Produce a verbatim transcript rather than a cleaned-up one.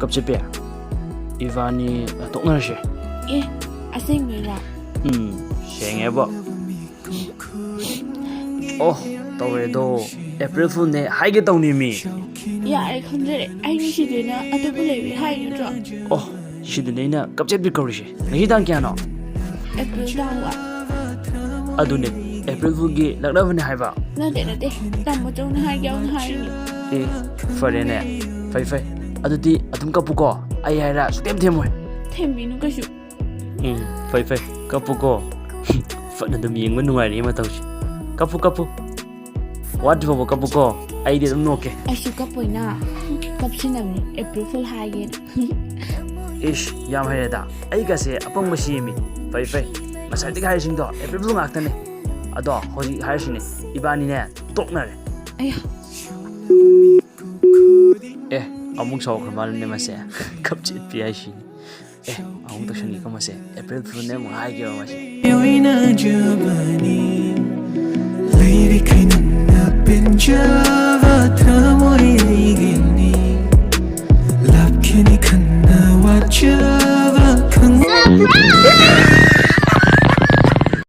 ꯀꯞꯆꯦꯠꯄꯤ, ꯏꯕꯥꯅꯤ ꯇꯣꯛꯅꯔꯁꯦ꯫ ꯑꯦ, ꯑꯁꯦꯡꯕꯩꯔꯥ? ꯎꯝ, ꯁꯦꯡꯉꯦꯕꯣ꯫ ꯑꯣ, ꯇꯧꯔꯦꯗꯣ꯫ ꯑꯦꯄ꯭ꯔꯤꯜ ꯐꯨꯜꯅꯦ ꯍꯥꯏꯒꯦ ꯇꯧꯅꯤꯃꯤ꯫ ꯌꯥꯔꯦ, ꯈꯪꯖꯔꯦ꯫ ꯑꯩ ꯅꯨꯡꯁꯤꯗꯣꯏꯅ ꯑꯇꯣꯞꯄ ꯂꯩꯕꯩ ꯍꯥꯏ ꯅꯠꯇ꯭ꯔꯣ? ꯑꯣ, ꯁꯤꯗꯅꯦ ꯑꯩꯅ ꯀꯞꯆꯦꯠꯄꯤ ꯀꯧꯔꯤꯁꯦ꯫ ꯉꯁꯤ ꯇꯥꯡ ꯀꯌꯥꯅꯣ? ꯑꯦꯄ꯭ꯔꯤꯜ ꯇꯥꯡ ꯋꯥꯟ꯫ ꯑꯗꯨꯅꯦ, ꯑꯦꯄ꯭ꯔꯤꯜ ꯐꯨꯜꯒꯤ ꯂꯛꯅꯕꯅꯦ ꯍꯥꯏꯕ꯫ ꯅꯠꯇꯦ, ꯅꯠꯇꯦ꯫ ꯇꯥꯃꯣ ꯆꯧꯅ ꯍꯥꯏꯒꯦ ꯌꯥꯎꯅ ꯍꯥꯏꯔꯤꯅꯦ꯫ ꯑꯦ, ꯐꯔꯦꯅꯦ꯫ ꯐꯩ, ꯐꯩ꯫ ꯑꯗꯨꯗꯤ ꯑꯗꯨꯝ ꯀꯞꯄꯨꯀꯣ꯫ ꯑꯩ ꯍꯥꯏꯔ ꯁꯨꯛꯊꯦꯝ ꯊꯦꯝꯃꯣꯏ꯫ ꯊꯦꯝꯕꯤꯅꯨ ꯀꯩꯁꯨ꯫ ꯎꯝ, ꯐꯩ, ꯐꯩ꯫ ꯀꯞꯄꯨꯀꯣ꯫ ꯐꯠꯅ ꯑꯗꯨꯝ ꯌꯦꯡꯕ ꯅꯨꯡꯉꯥꯏꯔꯤ ꯃꯇꯧꯁꯦ꯫ ꯀꯞꯄꯨ, ꯀꯞꯄꯨ꯫ ꯋꯥꯗ꯭ꯔꯤ ꯐꯥꯎꯕ ꯀꯞꯄꯨꯀꯣ꯫ ꯑꯩꯗꯤ ꯑꯗꯨꯝ ꯅꯣꯛꯀꯦ꯫ ꯑꯩꯁꯨ ꯀꯞꯄꯣꯏꯅ꯫ ꯀꯞꯁꯤꯟꯅꯕꯅꯦ, ꯑꯦꯄ꯭ꯔꯤꯜ ꯐꯨꯜ ꯍꯥꯏꯒꯦꯅ꯫ ꯏꯁ, ꯌꯥꯝ ꯍꯩꯔꯦꯗ꯫ ꯑꯩꯒꯁꯦ ꯑꯄꯪꯕ ꯁꯦꯝꯃꯤ꯫ ꯐꯩ, ꯐꯩ꯫ ꯉꯁꯥꯏꯗꯒꯤ ꯍꯥꯏꯔꯤꯁꯤꯡꯗꯣ ꯑꯦꯄ꯭ꯔꯤꯜ ꯐꯨꯜ ꯉꯥꯛꯇꯅꯦ꯫ ꯑꯗꯣ ꯍꯧꯖꯤꯛ ꯍꯥꯏꯔꯤꯁꯤꯅꯦ, ꯏꯕꯥꯅꯤꯅꯦ ꯇꯣꯛꯅꯔꯦ꯫ ꯑꯌꯥ꯫ ꯑꯦ, ꯑꯃꯨꯛ ꯁꯥꯎꯈ꯭ꯔ ꯃꯥꯜꯂꯦꯅꯦ ꯃꯁꯦ꯫ ꯀꯞꯆꯦꯠꯄꯤ ꯍꯥꯏꯁꯤꯅꯤ꯫ ꯑꯦ, ꯑꯃꯨꯛ ꯇꯧꯁꯟꯒꯦꯀꯣ ꯃꯁꯦ꯫ ꯑꯦꯄ꯭ꯔꯤꯜ ꯐꯨꯜꯅꯦ ꯑꯃꯨꯛ ꯍꯥꯏꯒꯦꯕ ꯃꯁꯦ꯫ ꯑꯣꯏꯅꯖꯕꯅꯤ꯫